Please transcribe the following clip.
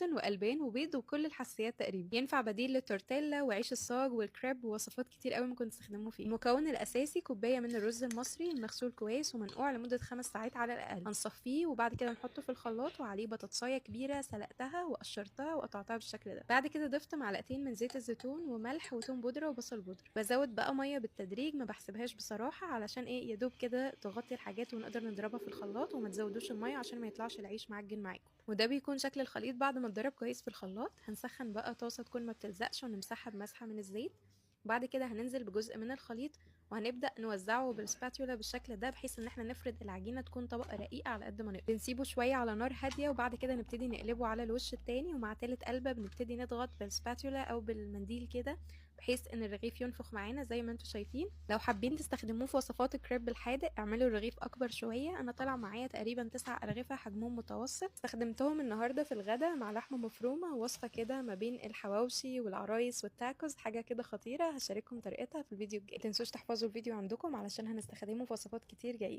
والبان وبيض وكل الحساسيات تقريبا. ينفع بديل للتورتيلا وعيش الصاج والكريب ووصفات كتير قوي ممكن تستخدموه فيه. المكون الاساسي كوباية من الرز المصري المغسول كويس ومنقوع لمدة 5 ساعات على الاقل. هنصفيه وبعد كده نحطه في الخلاط وعليه بطاطسايه كبيرة سلقتها وقشرتها وقطعتها بالشكل ده. بعد كده ضفت معلقتين من زيت الزيتون وملح وتوم بودره وبصل بودره. بزود بقى مية بالتدريج، ما بحسبهاش بصراحة علشان ايه، يا دوب كده تغطي الحاجات ونقدر نضربها في الخلاط، وما تزودوش المية عشان ما يطلعش العيش معجن معاكم. وده بيكون شكل الخليط بعد ما اتضرب كويس في الخلاط. هنسخن بقى طاسه تكون ما بتلزقش ونمسحها بمسحه من الزيت. بعد كده هننزل بجزء من الخليط وهنبدأ نوزعه بالسباتولا بالشكل ده، بحيث ان احنا نفرد العجينة تكون طبقة رقيقة على قد ما نقدر. بنسيبه شوية على نار هادية وبعد كده نبتدي نقلبه على الوش التاني، ومع تالت قلبة بنبتدي نضغط بالسباتولا او بالمنديل كده بحيث ان الرغيف ينفخ معانا زي ما انتم شايفين. لو حابين تستخدموه في وصفات الكريب الحادق اعملوا الرغيف اكبر شوية. انا طلع معايا تقريبا 9 ارغفة حجمهم متوسط. استخدمتهم النهاردة في الغدا مع لحمة مفرومة، وصفة كده ما بين الحواوشي والعرايس والتاكوز، حاجة كده خطيرة هشارككم طريقتها في الفيديو الجاي. متنسوش تحفظوا الفيديو عندكم علشان هنستخدمه في وصفات كتير جاية.